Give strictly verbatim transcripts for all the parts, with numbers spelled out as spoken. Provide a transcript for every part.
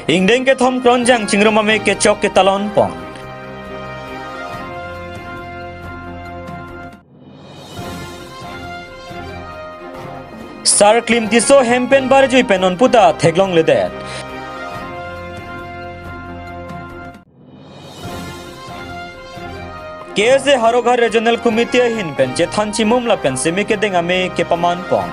Ingdeng kethom Kronjang Chingrum ame kechok ketalon pon. Sar Klim Tisso hem pen barjui pen non puta theklongledet. K S A Howraghat Regional Committee ahin pen chethan chimum lapen simi kedeng ame kepaman pon.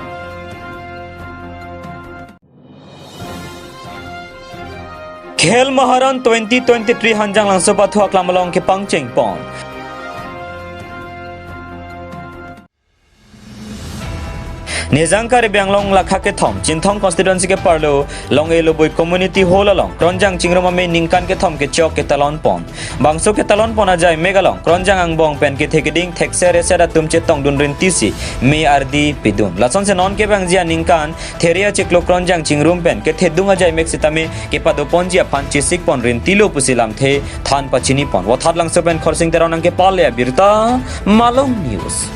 Khel Maharan twenty twenty-three Hanjanglangso pathu aklam along kepangcheng pon. Nijang Karbi Anglong lakha kethom Chinthong constituency keparlo Long-e Lobui Community Hall along Kronjang Chingrum ame ningkan kethom kechok ketalon pon. Bangso ketalon pon ajai mek along Kronjang angbong pen kethe keding thekser eser atum chetongdun rinti si me ardi pidun. Lasonsi non kevangji aningkan Theri achiklo Kronjang Chingrum pen kethedung ajai mek sitame kepadoponji aphan chesik pon rintilo pusi lamthe than pachini pon. Vothatlangso pen Khorsing Teron nangkepale abirta, Malong News.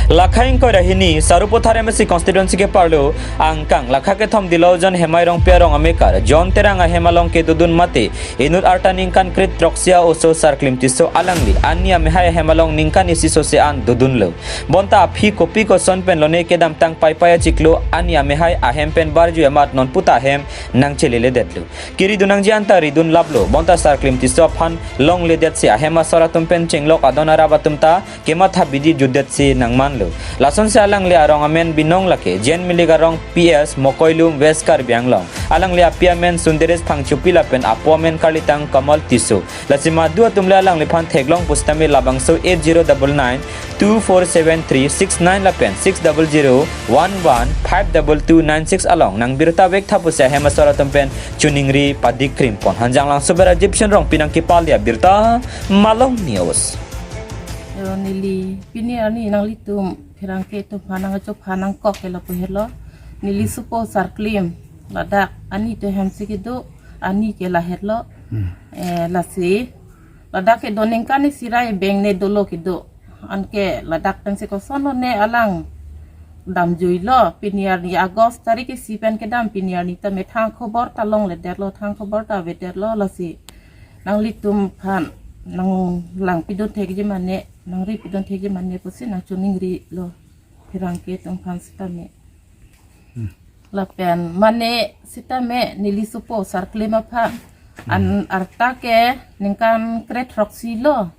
Lakha ingkoi ra hini Sarupathar M A C constituency keparlo angkang lakha kethom Dilojon Hemai Rongpi arong amekar John Terang ahem along kedodun mate inut arta ningkan kre-throksi a-oso Sar Klim Tisso alangli ani amehai ahem along ningkan isi sose an dodunlo. Bonta aphi kopi koson pen lone kedamtang Paipai achiklo ani amehai ahem pen barjui amat non puta ahem nangcheleledet lo. Keridun nangji anta ridun laplo. Bonta Sar Klim Tisso aphan longledet si ahem asor atum pen chenglok adon arap atum ta kematha bidi jutdet si nangmanlo. Lasonsi alangli arong amen binong lake Jen Milik arong P S Mokoilum West Karbi Anglong. Alangli api amen Sundaresh Phangchopi lapen apo amen karlitang Kamal Tisso. Lasi madu atum le alangliphan theklong pusitame labangso eight zero double nine two four seven three six nine lapen six double zero one one five double two nine six along nangbirta vektha pusi ahem asor atum pen choningri padikkrim pon. Hanjanglangso ber Egyptian Rongpi nangkepale abirta, Malong News. Yo, neli pini arni nanglitum pherangke atum aphan nangchophan nangkok ke lapu helo. Neli sopo Sar Klim ladak ani atum ahem si kedo, ani ke la helo. Hmm. Eh, lasi ladak kedo ningkan isi ra beng ne dolo kedo. Anke ladak pensi kosonlo ne alang damjuilo, pini arni August tarik isi pen kedam, pini arni ta methang khobor ta longledetlo, thang khobor ta avedetlo. Lasi nanglitum aphan nanglang pidun thekji mane, nangri pidun thekji mane pusi nangchoningrilo pherangke atum aphan sitame. Hmm. Lapen mane sitame neli sopo Sar Klim aphan an arta ke ningkan kre-throksi lo.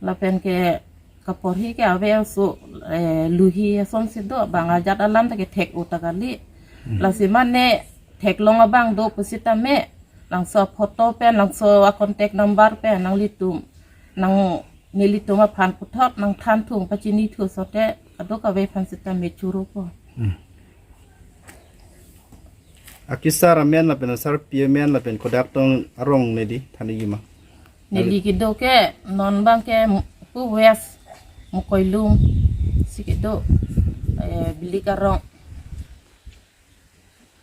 Lapen ke kaporhi ke ave aso, eh, luhi asonsi do, bang ajat alam ta kethek-o ta kali. Hmm. Lasi mane theklong abang do pusitame, langso photo pen, langso a-contact number pen nanglitum, nang nelitum aphan puthot nangthan thung pachini thu sote, kadokave aphan sitame choro po. Hmm. Akesar amen lapen asarpi amen lapen kodak tong arong neli than-ikji ma? Neli kedo ke non abang ke pu West Mokoilum si kedo, eh, Bilik arong.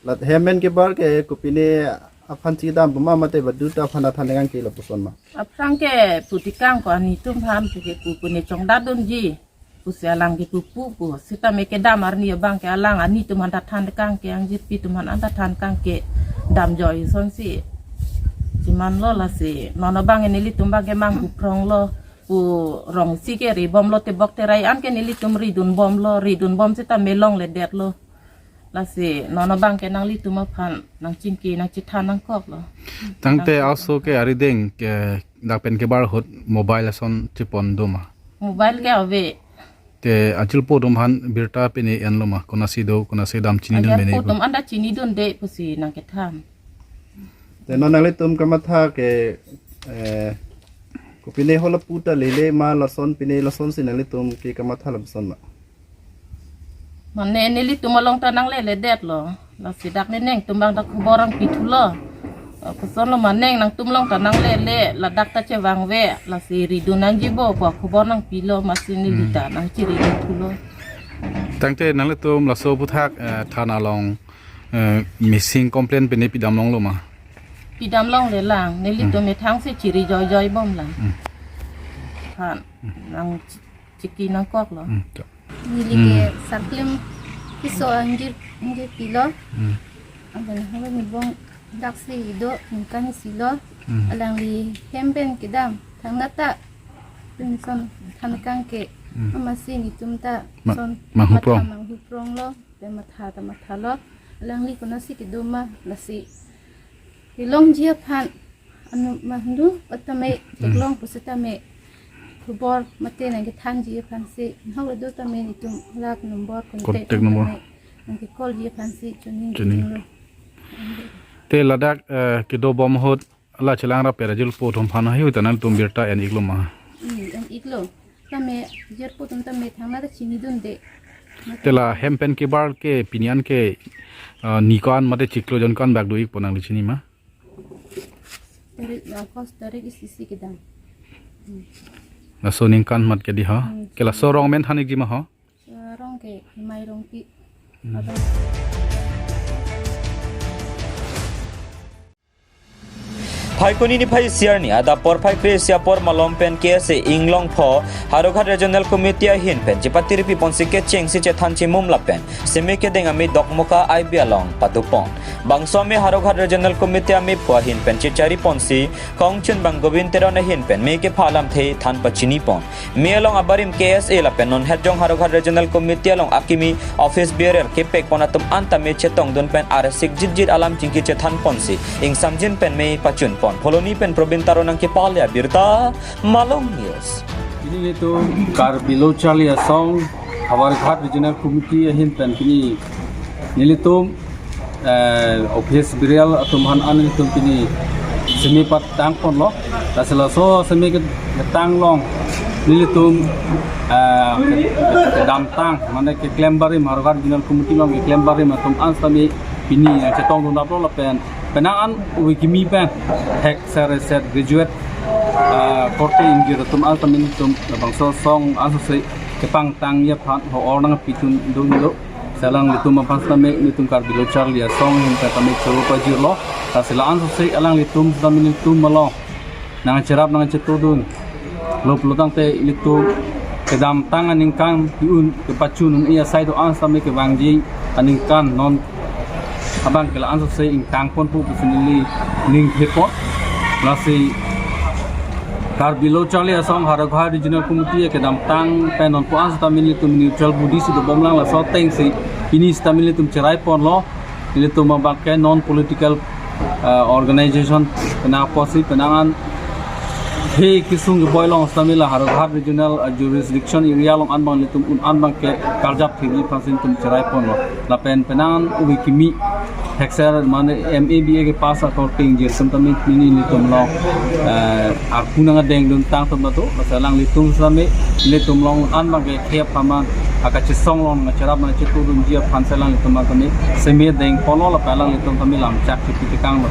Lat hem pen kebar ke kopine aphan chedam puma mate badu ta aphan athan nang ke lapuson ma? Aphrang ke putikang ko ani atum aphan pu ke pu pune chongdadunji. Pusi alang ke pupu pu. Sitame kedam arni abang ke alang ani atum aphan ta than kang ke, angjirpi atum aphan ta than kang ke damjoi asonsi chemanlo. Lasi non abang ke nelitum abang ke mang kuprong lo. Pu rong isi ke ribomlo, tebok terai an ke nelitum ridunbomlo, ridunbom sitame longledetlo. Lasi non abang ke nanglitum aphan nangchingki nangchethan nangkoklo. Tangte aso ke arideng ke dak pen kebar ahut mobile ason chepon do ma? Mobile ke ave. Te ajulpo atum aphan birta pine enlo ma? Konasi do, konasi dam chinidun? Ajulpo atum anda chinidunde pusi nangkethan. Te non nanglitum kamatha ke, eh, kopine halapu ta lele ma lason pine lasonsi nanglitum ke kamatha lapuson ma? Mane nelitum along ta nangleledet lo. Lasi dak ne nangtum abang ta khobor nangpi thulo. Kosonlo mane nangtum along ta nanglele, ladak ta chevangve, lasi ridun nangji bo pu khobor nangpilo, masi neli ta nangchiri thulo. Tangte nanglitum laso aphuthak, eh, thana along, eh, missing complaint pine pidam longlo ma? Pidam longlelang, nelitum methang si chiri joijoi bomlang. Hmm. Aphan nang chiki nangkoklo. Hmm, to. Neli ke Sar Klim Tisso angjir, angjirpi lo. Hmm. Abang halo ni bong daksi do ningkan isi lo. Hmm. Alangli hem pen kedam thangnat ta pinson than kangke. Hmm. Amatsi netum ta Ma-, son manghuprong. Matha manghuprong lo, pen matha ta matha lo. Alangli konatsi kedo ma lasi kelongji aphan anu mandu atame, hmm, theklong pusitame khobor mate nangkethanji aphansi, nahok do tame netum lak number contact, contact number, tame nangke-call ji aphansi choning, choning, choning lo. Te ladak, eh, kedo bom ahut la chelang rap pera jil po thom phan ahi uta nangtum birta en-iklo ma? Hmm, en-iklo. Tame jirpo atum tame thangnat ta chinidunde. Te la hem pen kebar ke pini an ke, eh, ni ko-an mate chiklo jon ko-an bak do-ikpo nangli chini ma? Tarik, August tarik isi isi kedam. Hmm. Laso ningkan mat ke di ho? Hmm. Ke laso arong men than-ikji ma ho? Arong ke Himai Rongpi. Hmm. Abang. Phaikuni niphai isi arni adap porphai kre-isi apor malom pen K S A Inglongpho Howraghat Regional Committee ahin pen chepatirpi ponsi kechengsi chethan chimum lapen seme kedeng ame Dokmoka I B along padopon. Bangso ame Howraghat Regional Committee amephu ahin pen chechari ponsi kongchun bang Govind Teron ahin pen me kepha alamthe than pachini pon. Me along abarim K S A lapen non hetjong Howraghat Regional Committee along akimi office bearer kepek pon atum anta me chetongdun pen arsik jitjit alam chingki chethan ponsi ingsamjin pen me pachun pon. Phuloni pen Probin Taro nangkepale abirta, Malong News. Pini nelitum Karbi Lo Charli Asong Howraghat Regional Committee ahin pen pini nelitum, eh, office bearer atum aphan an nelitum pini seme patang ponlo. Lasi laso seme ke-, ketang along nelitum, eh, ke-, kedamtang, mane keklem barim, Howraghat Regional Committee along keklem barim atum an sitame pini nangchetongdun aplo lapen penang an ove kimi pen thekser reset graduate, eh, korte ingjir atum an sitame nelitum labangso asong ansose kepangtangji aphan ho-or nangpitun dunlo. Lasi alanglitum aphan sitame nelitum Karbi Lo Charli Asong ahin pen tame choro pajirlo. Lasi la ansose alanglitum sitame nelitum along nangcherap nangchetongdun. Lo pulo tangte ilitum kedamtang aningkan pi-un kepachun un-e asai do-an sitame kevangji aningkan non abang ke la ansose ingtang ponpo pusi neli ning thepo. Lasi Karbi Lo Charli Asong Howraghat Regional Committee kedamtang pen non pu an sitame nelitum neutral body si dobomlang, laso atengsi pini sitame nelitum cherai ponlo. Nelitum abang ke non political, eh, organization penang apotsi penang an he kesung keboi along sitame la Howraghat Regional, eh, Jurisdiction Area along an abang nelitum un an abang ke karjap thiri aphansi nelitum cherai ponlo. Lapen penang an ove kimi thekser mane M A B A kepass akorte ingjir atum tame pini nelitum along, eh, arpu nangdengdun tang atum ta do. Lasi alanglitum sitame nelitum along an abang ke khep haman akachesong along nangcherap nangchetongdunji aphansi alanglitum tame seme deng ponlo lapen alanglitum tame lamchak chipi tekanglo.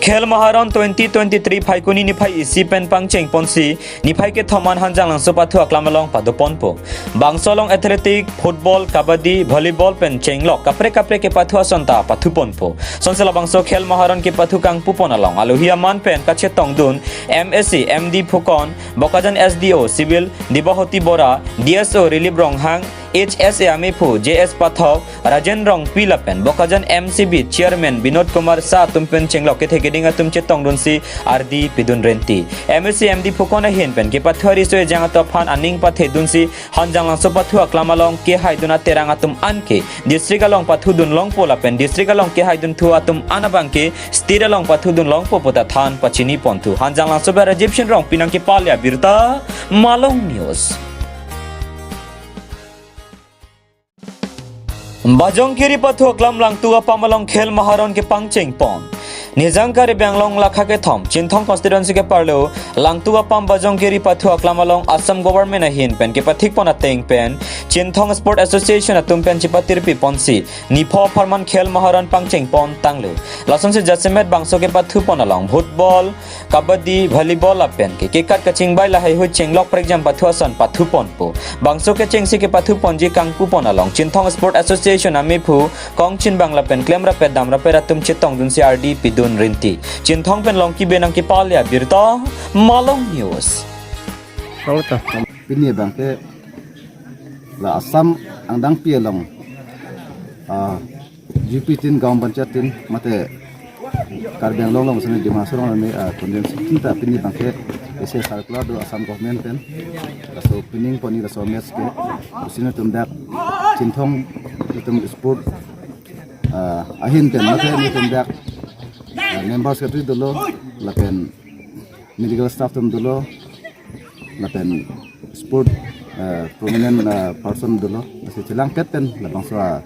Khel Maharon twenty twenty-three Phaikuni niphai isi pen pangcheng ponsi niphai kethom an Hanjanglangso pathu aklam along padoponpo. Bangso along athletic, football, kabaddi, volleyball pen chenglok kaprek kaprek kepathu ason ta pathuponpo. Sonsi labangso Khel Maharon kepathu kangpupon along alohi aman pen kachetongdun M A C M D Phukan, Bokajan S D O Civil Debahoti Bora, D S O Rilip Ronghang, H S A amephu J S Pathak, Rajen Rongpi lapen Bokajan M C B Chairman Binod Kumar Shah atum pen chenglok kethe keding atum chetongdunsi ardi pidun renti. M A C M D Phukan ahin pen kepathu ariso ejang atum aphan aning pathedunsi Hanjanglangso pathu aklam along kehaidun aterang atum an ke district along pathudun longpo lapen district along kehaidunthu atum an abang ke state along pathudun longpo pu ta than pachini ponthu. Hanjanglangso pen Rajiv Shin Rongpi nangkepale abirta, Malong News. Bajongkiri pathu aklam Langtuk apam along Khel Maharon kepangcheng pon. Nijang Karbi Anglong lakha kethom, Chinthong constituency keparlo, Langtuk apam Bajongkiri pathu aklam along Assam government ahin pen kepathik pon ateng pen, Chinthong Sport Association atum pen chepatirpi ponsi, nipho apharman Khel Maharon pangcheng pon tanglo. Lasonsi jasemet bangso kepathu pon along, football, kabaddi, volleyball lapen ke kekat kachingbai lahaihui chenglok prekjam pathu ason pathuponpo. Bangso kechengsi kepathuponji kangpupon along Chinthong Sport Association amephu kongchin bang lapen klemrap pen damrap pen atum chetongdunsi ardi pidun renti. Chinthong pen Longki Bey nangkepale abirta, Malong News. Pini abang ke la Assam angdangpi along, ah, G P tin, Gaon Panchayat tin, mate Karbi Anglong along sene Dima Hasao along ne, ah, constituency tin ta pini abangke isi circular do Assam government pen. Laso pining poni laso match ke, usi netum dak Chinthong netum sport, ah, ahin pen mate netum dak, ah, member secretary dolo, lapen medical staff atum dolo, lapen sport, ah, prominent, ah, person dolo. Lasi chelangket pen labangso a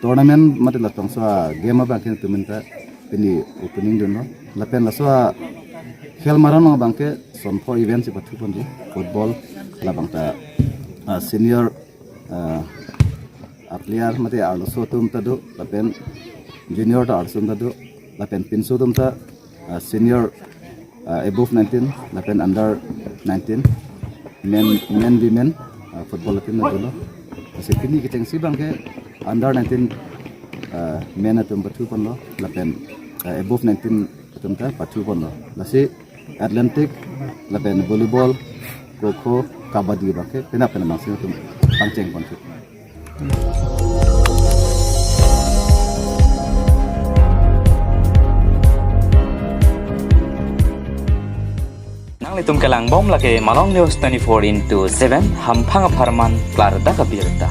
tournament mate labangso a game abangke netum ta pini opening dunlo. Lapen laso a khel maran abangke son pho event si pathu ponji, football, labang ta, ah, senior, ah, a player mate arloso atum ta do, lapen junior ta arloso atum ta do, lapen pinso atum ta, ah, senior, ah, above nineteen, lapen under nineteen, men, men, women, ah, football atum ta dolo. Lasi pini kechengsi abangke under nineteen, ah, men atum pathu ponlo, lapen, ah, above nineteen atum ta pathu ponlo. Lasi athletic, lapen volleyball, kho kho, kabaddi abangke penap penap angsong atum pangcheng ponthu. Nanglitum kelang bom lake Malong News twenty-four into seven, hamphang apharman klardak abirta.